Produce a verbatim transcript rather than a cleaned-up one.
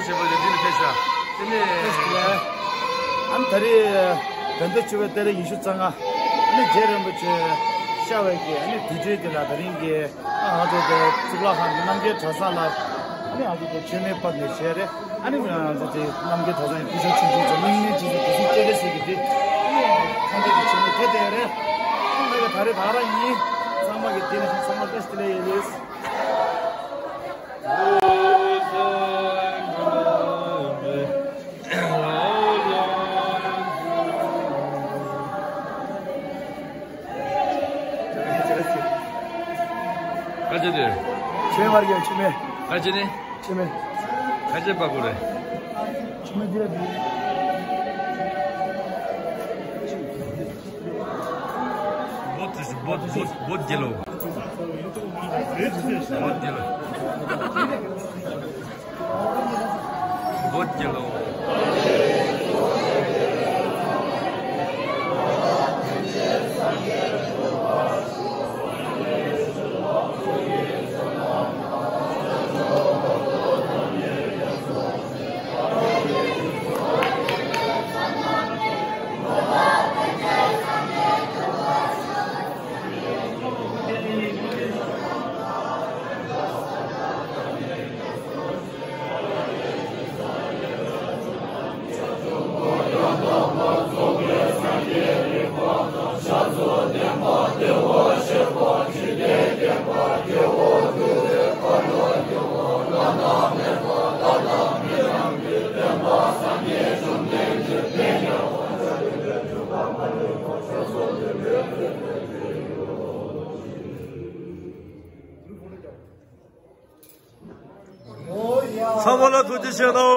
ཞེས་པ་ལས་འདི་ལ་ཕེབས་ཤག་དེ་ནས་ཨ་ནི་ད་རེས་བོད་ཟླ་བཅུ་པའི་ཏ་རིག་ཉི་ཤུ་རྩ་ལྔ། ཨ་ནི་རྗེ་རིན་པོ་ཆེ་ཤར་བའི་གི་ཨ་ནི་དུས་ཚོད་དེ་ལ་ད་རིང་གི་ཨ་ང་ཚོ་དེ་གཙུག་ལག་ཁང་གི་རྣམ་རྒྱལ་གྲྭ་ཚང་ལ་ཨ་ནི་ང་ཚོ་དེ་མཆོད་མེ་སྤར་ནས་བྱས་རེད། ཨ་ནི་ང་ཚོ་དེ་རྣམ་རྒྱལ་གྲྭ་ཚང་གི་སྐུ་ཞབས་ཆེ་ཆུང་ཚོ་མིག་སྔའི་རྗེས་སུ་དུས་ཚོད་སྤྱོད་ལེ་ཟེར་གི་དེ་ཨ་ནི་ཁོང་ཚོ་གི་མཆོད་མེ་དེ་དེ་རེད། ཨ་ནི་ང་གི་ད་རེས་ད་རང་ཡིན། ཚང་མ་གི་དེ་ནས་ཚང་མ་བཀྲ་ཤིས་བདེ་ལེགས་ཡོད་ལེ། ཁ་ཆེ་དེ། ཆེ་བར་གྱི་ཆེ་མེ། ཁ་ཆེ་ནི། ཆེ་མེ། ཁ་ཆེ་པ་གོ་རེ། ཆེ་མེ་དེ་ར་དེ། བོད་བོད་བོད་བོད་རྒྱལ་ལོ། བོད་རྒྱལ་ལོ། བོད་རྒྱལ་ལོ། ཚང་མ་ལ་ཐུགས་རྗེ་ཆེ་གནང་།